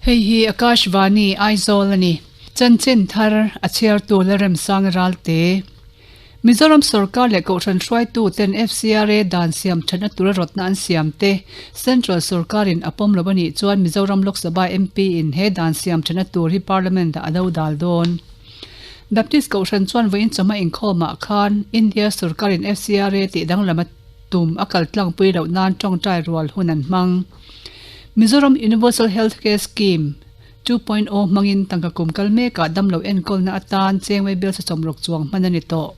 Hei hi Akashvani, Aizawl a ni. Chanchin thar a chhiartu Lalremsanga Ralte. Mizoram sorkar leh Kohhran hruaitu ten FCRA dan siam thatna tura rawtna an siam te Central sorkarin a pawm lo a nih chuan Mizoram Lok Sabha MP in he dan siam thatna tur hi Parliament ah a lo dal dawn. Baptist Kohhran chuan vawiin chawhma inkhawmah khan India sorkarin FCRA tih danglam a tum a kal tlangpui loh nan tawngtai rual hun an hmang. Mizoram Universal Health Care Scheme 2.0 hmangin tangka kum kal mekah damlo enkawlna atan chengmei bial sachawmruk chuang hman a ni tawh.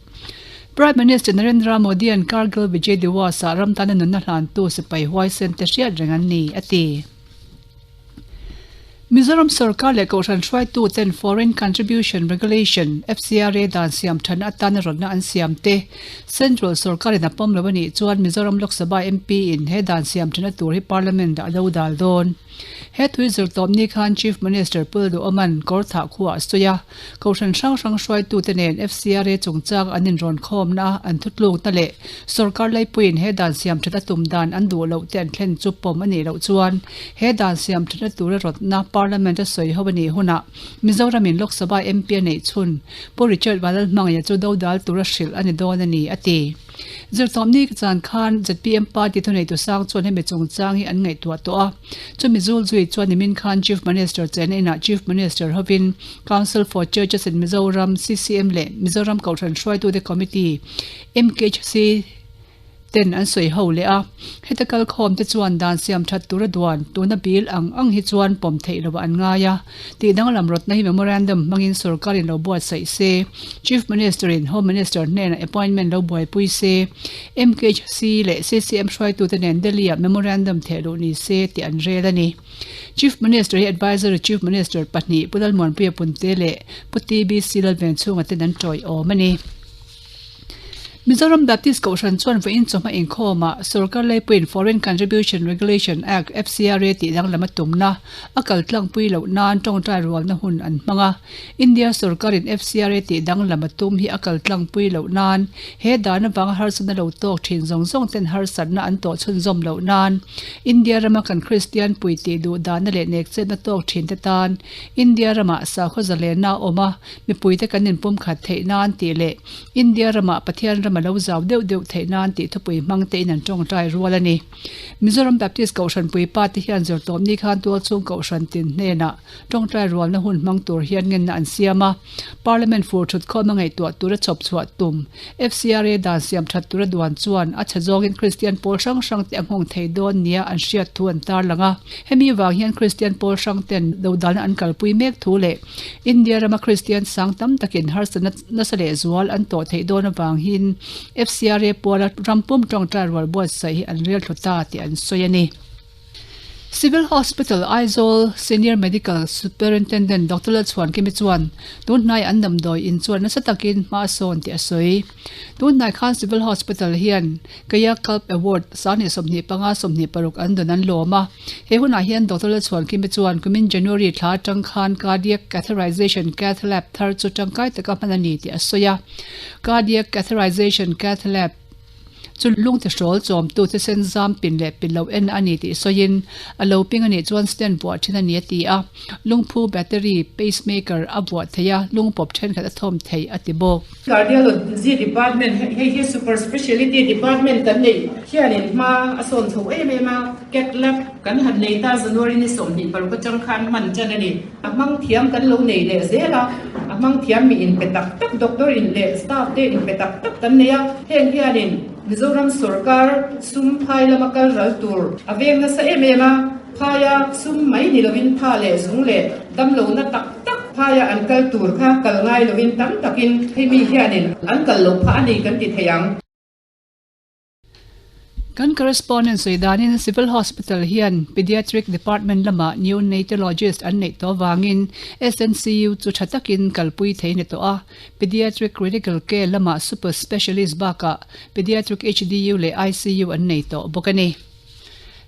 Prime Minister Narendra Modi-a'n Kargil Vijay Diwas-ah ram tana nunna hlantu sipai huaisen te hriat reng an ni, a ti. Mizoram sorkar leh Kohhran hruaitu ten Foreign Contribution Regulation, FCRA, dan siam than atana rawtna an siam te Central sorkarin a pawm lo a nih chuan Mizoram Lok Sabha MP in he dan siam thana tur hi Parliament ah a lo dal dawn. He thui zirtawp ni khan Chief Minister Pu Duhawman Kawrthah khuah a sawi a, Kohhran hrang hrang hruaitute nen FCRA chungchang an inrawn khawmna an thutlukna leh Sorkar laipuiin he dan siam that a tum dan an duh loh te an thlen chu pawm a nih loh chuan he dan siam thatna tura rawtna Parliament a sawi ho a nih hunah Mizoramin Lok Sabha MP a neih chhun Pu Richard Vanlalhmangaia chu dodal tura hrilh a ni dawn a ni, a ti. Zirtawpni ka chan khan zpm party thuneitu sang chuan hemi chungchang hi an ngaihtuah tawh a, chumi zul zui chuan nimin khan Chief Minister chenna inah Chief Minister hovin Council for Churches in Mizoram, CCM, leh Mizoram Kohhran Hruaitute Committee, MKHC, ten an sawi ho leh a, heta kalkhawm te chuan dan siam that tura duan tuna bill ang ang hi chuan pawm theih loh an ngai a, tih danglam rawtna hi memorandum hmangin sorkarin lo buatsaih se, Chief Minister in Home Minister hnenah appointment lo buaipui se, MKHC leh CCM hruaitute nen Delhi ah memorandum thehluh ni se tih an rel a ni. Chief Minister hi Advisory Chief Minister pahnih Pu Lalmuanpuia Punte leh Pu TBC Lalvenchhunga ten an tawiawm a ni. Mizoram Baptist Kohhran chuan vawiin chawhma inkhawmah Sorkar Laipuiin Foreign Contribution Regulation Act, FCRA, tih danglam a tumna a kal tlangpui loh nan tawngtai rualna hun an hmang a. India sorkarin FCRA tih danglam a tum hi a kal tlangpui loh nan he dan avanga harsatna lo tawk thin zawng zawng ten harsatna an tawh chhunzawm loh nan India rama kan Kristian pui tih duh dahna leh nekchetna tawk thin te tan India ramah sakhaw zalenna a awm a Mipuite kan inpumkhat theih nan tih leh India ramah Pathian ram a lo zau deuh deuh theih nan tih thupui hmang tein an tawngtai rual a ni. Mizoram Baptist Kohhran puipa te hian Zirtawpni khan tualchhung Kohhran tin hnenah tawngtai rualna hun hmang tur hian ngenna an siam a. Parliament fur thutkhawm a ngaihtuah tura chhawp chhuah tum FCRA dan siam that tura duan chuan a chhe zawngin Kristian pawl hrang hrang te a nghawng thei dawn nia an hriat thu an tarlang a. Hemi vang hian Kristian pawl hrang ten dodalna an kalpui mek thu leh India rama Kristian sang tam takin harsatna nasa leh zual an tawh theih dawn avangin FCRA puala ram pum tawngtai rual buatsaih hi an rel thlu ta tih an sawi a ni. Civil Hospital, Aizawl Senior Medical Superintendent Doctor Lalchhuankimi chuan tunhnai an damdawi in chuan nasa takin hma a sawn tih a sawi. Tunhnai khan Civil Hospital hian Kaya Kalp Award 2025 26 an dawn an lawm a. He hunah hian Doctor Lalchhuankimi chuan kumin January thla atang khan Cardiac Catheterization Cath Lab thar chu tangkai taka hman a ni tih a sawi a. Cardiac Catheterization Cath Lab chu lungte hrawl chawmtu thisen zam pin leh pin lo en a ni tih sawiin a lo ping a nih chuan stent buah thin a ni a ti a. Lungphu battery pacemaker a buah thei a, lungpawp thenkhat a thawm thei a ti bawk. Cardiology Department hei hi Super Speciality Department kan neih hianin hma a sawn chho em em a, Cath Lab kan han nei ta January ni 26 atang khan hman tan a ni. A hmang thiam kan lo nei leh zel a, a hmang thiam mi inpe tak tak doctor in leh staff te inpe tak tak kan nei a, heng hianin Mizoram sorkar sum phai lama kal ral tur a veng nasa em em a. Phaia sum mai ni lovin tha leh zung leh damlohna tak tak phaia an kal tur kha kal ngai lovin tam takin hemi hianin an kal loh phah a ni kan ti thei ang. Kan correspondent sawi danin Civil Hospital hian Pediatric Department lamah Neonatologist an neih tawh avangin SNCU chu tha takin kalpui thei a ni tawh a. Pediatric Critical Care lamah Super Specialist bakah Pediatric HDU leh ICU an nei tawh bawk a ni.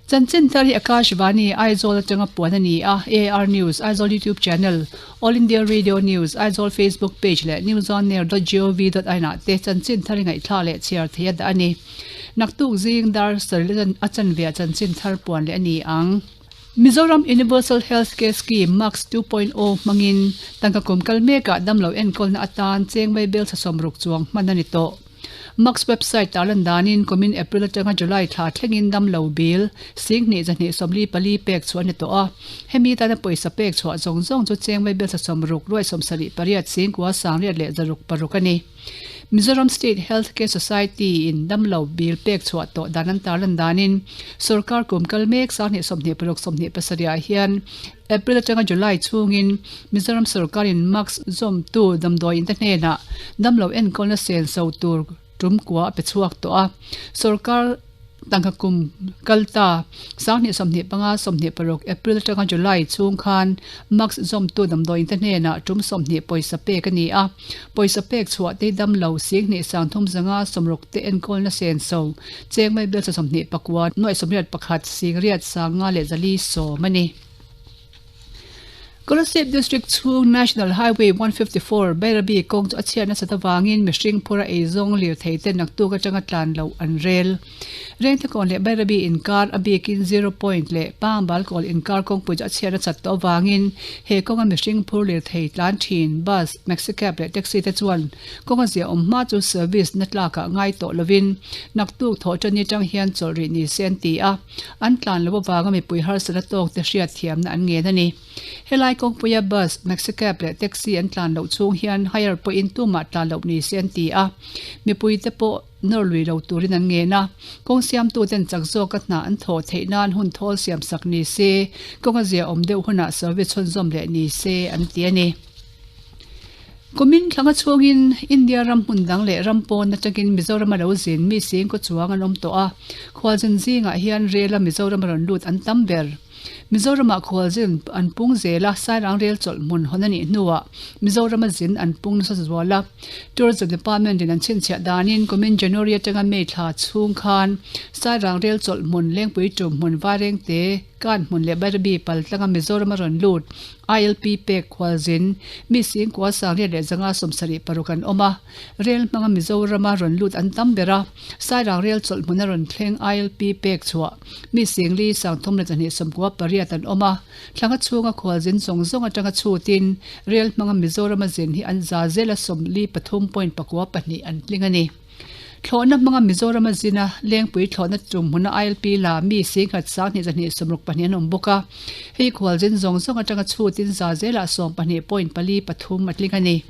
Chanchin thar hi Akashvani, Aizawl atanga puan a ni a, AIR News, Aizawl YouTube Channel, All India Radio News, Aizawl Facebook Page leh newsonair dot gov dot in ah te chanchin thar i ngaihthlak leh chhiar thei a dah a ni. Naktuk zing dar sarih a chanve ah chanchin thar puan leh a ni ang. Mizoram Universal Health Care Scheme, MACS 2.0, hmangin tangka kum kal mekah damlo enkawlna atan cheng vaibel thla 60 chuang hman a ni tawh. MACS website tarlan danin kumin April atanga July thla thlengin damlo bill 2224 pek chhuah a ni tawh a. Hemi tana pawisa pek chhuah zawng zawng chu cheng vaibel thla 60 ruai 78 singkua sangriat leh 606 a ni. Mizoram State Health Care Society in damlo bill pek chhuah tawh dan an tarlan danin sorkar kum kal mek 2026 27 ah hian April atanga July chhungin Mizoram sorkarin mask zawmtu damdawiin te hnenah damlo enkawlna senso tur tum kua a pe chhuak tawh a. Sorkar tangka kum kal ta 2025 26 April atanga July chhung khan mask zawmtu damdawiin te hnenah tum 20 pawisa pek a ni a. Pawisa pek chhuah te damlo 10 3 50 te enkawlna senso cheng mai bel 29 nuaih 81 singriat sanga leh zali sawm a ni. Kolasib District chhung National Highway 154 Bairabi kawng chu a chhiat nasat avangin mihring phura eizawng lirthei te naktuk atanga tlan loh an rel. Rengthekawn leh Bairabi inkar a bikin Zero Point leh Pangbalkawl inkar kawngpui chu a chhiat nasat tawh avangin he kawnga mihring phur lirthei tlan thin bus, maxi cab leh taxi te chuan kawnga ziahawm hma chu service na tlakah ngai tawh lovin naktuk thawh tani atang hian chawlh rih ni se an ti a. An tlan loh avanga mipui harsatna tawk te hriatthiamna an ngen a ni. Helai kawngpuia bus, maxi cab leh taxi an tlan loh chhung hian hire pawhin tumah tlan loh ni se an ti a. Mipui te pawh nawr lui lo turin an ngen a. Kawng siamtuten chak zawka hna an thawh theih nan hun thawl siamsak ni se, kawnga ziaawm deuh hunah service chhunzawm leh ni se an ti a ni. Kumin thlanga chhungin India ram hmun dang leh ram pawn atangin Mizoram a lo zin mi singkaw chuang an awm tawh a, khualzin zingah hian rel a Mizoram a rawn lut an tam ber. Mizoramah khualzin an pung zel a, Sairang rel chawlh hmun hawn a nih hnuah Mizoram a zin an pung nasa zual a. Tourism Department in an chhinchhiah danin kumin January atanga May thla chhung khan Sairang rel chawlh hmun Lengpui tum hmun Vairengte, Kan hmun leh Bairabi pal tlanga Mizoram a rawn lut. ILP pek khualzin mi singkua sangriat leh zanga 76 an awm a, rel hmanga Mizorama rawn lut an tam ber a, Sairang rel chawlh hmuna rawn thleng ILP pek chhuah mi singli 3298 an awm a, thlanga chhunga khualzin zawng zawng atanga chhutin rel hmanga Mizorama zin hi an za zela 43.92 an tling a ni. Thlawhna hmanga Mizoram a zin a, Lengpui thlawhna tum hmuna ILP la mi singkhat 2262 an awm bawk a. Hei khualzin zawng zawng atanga chhutin za zelah 12.43 a tling a ni.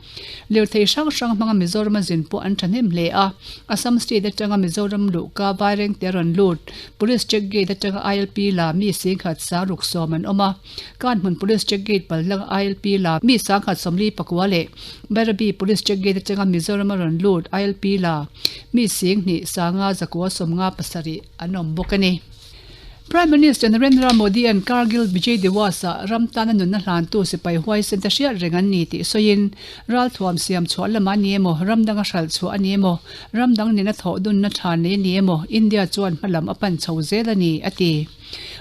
Lirthei hrang hrang hmanga Mizoram a zin pawh an thahnem hle a, Assam state atanga Mizoram luhka Vairengte a rawn lut, Police check gate atanga ILP la mi singkhat 60 an awm a. Kanhmun Police check gate pallang ILP la mi 1049 leh Bairabi Police check gate atanga Mizoram a rawn lut ILP la mi 10 5 157 an awm bawk a ni. Prime Minister Narendra Modi an Kargil Vijay Diwas ah ram tana nunna hlantu sipai huaisen te hriat reng an ni tih sawiin ralthuam siam chhuah lamah a ni emaw, ram danga hralh chhuah a ni emaw, ram dang nena thawh dunna tha nei a ni emaw, India chuan hmalam a pan chho zel a ni, a ti.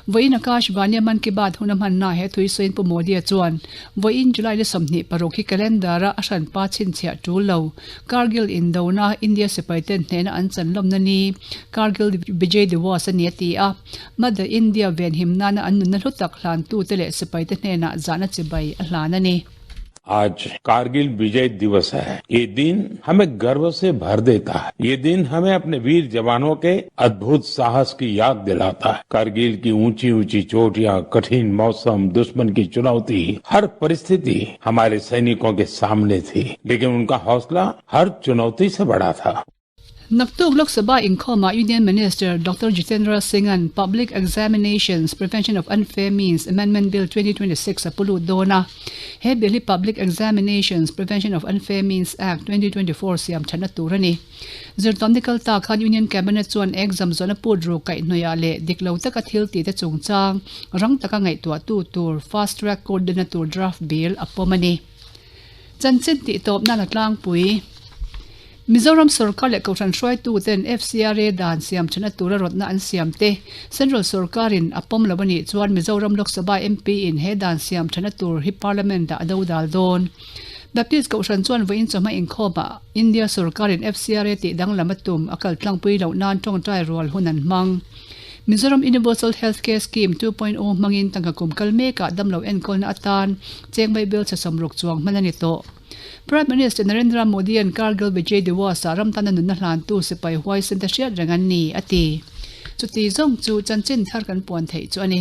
Vawiin Akash Vania Mann Ki Baat hun a hmanna he thui sawiin Pu Modi-a chuan, Vawiin July ni 26 hi calendar-a a hranpa chhinchhiah tul lo. Kargil indona India sipaiten hnehna an chan lawmna ni Kargil Vijay Diwas a ni a ti a. Mother India venhim nana an nunna hlu tak hlantute leh sipaite hnenah zahna chibai a hlan a ni. आज कारगिल विजय दिवस है। ये दिन हमें गर्व से भर देता है। ये दिन हमें अपने वीर जवानों के अद्भुत साहस की याद दिलाता है। कारगिल की ऊंची ऊंची चोटियां, कठिन मौसम, दुश्मन की चुनौती, हर परिस्थिति हमारे सैनिकों के सामने थी, लेकिन उनका हौसला हर चुनौती से बड़ा था। Naktuk Lok Sabha inkhawmah Union Minister Doctor Jitendra Singh-a'n Public Examinations, Prevention of Unfair Means, Amendment Bill 2026 a pu lut dawn a. He bill hi Public Examinations, Prevention of Unfair Means, Act, 2024 siam thatna tur a ni. Zirtawmni kal ta khan Union Cabinet chuan exam zawhna put ru kaihhnawih ah leh dik lo taka thil tih te chungchang rang taka ngaihtuahtu tur Fast Track Court dena tur draft bill a pawm a ni. Chanchin tih tawp nan a tlangpui. Mizoram sorkar leh Kohhran hruaituten FCRA dan siam thana tura rawtna an siam te Central sorkarin a pawm lo a nih chuan Mizoram Lok Sabha MP in he dan siam thana tur hi Parliament ah a do dal dawn. Baptist Kohhran chuan vawiin chawhma inkhawmah India sorkarin FCRA tih danglam a tum a kal tlangpui loh nan tawngtai rual hun an hmang. Mizoram Universal Health Care Scheme 2.0 hmangin tangka kum kal mekah damlo enkawlna atan cheng vaibel chhe 60 chuang hman a ni tawh. Prime Minister Narendra Modi-a'n Kargil Vijay Diwas-ah ram tana nunna hlantu sipai huaisen te hriat reng an ni, a ti. Chuti zawng chu chanchin thar kan puan theih chu a ni.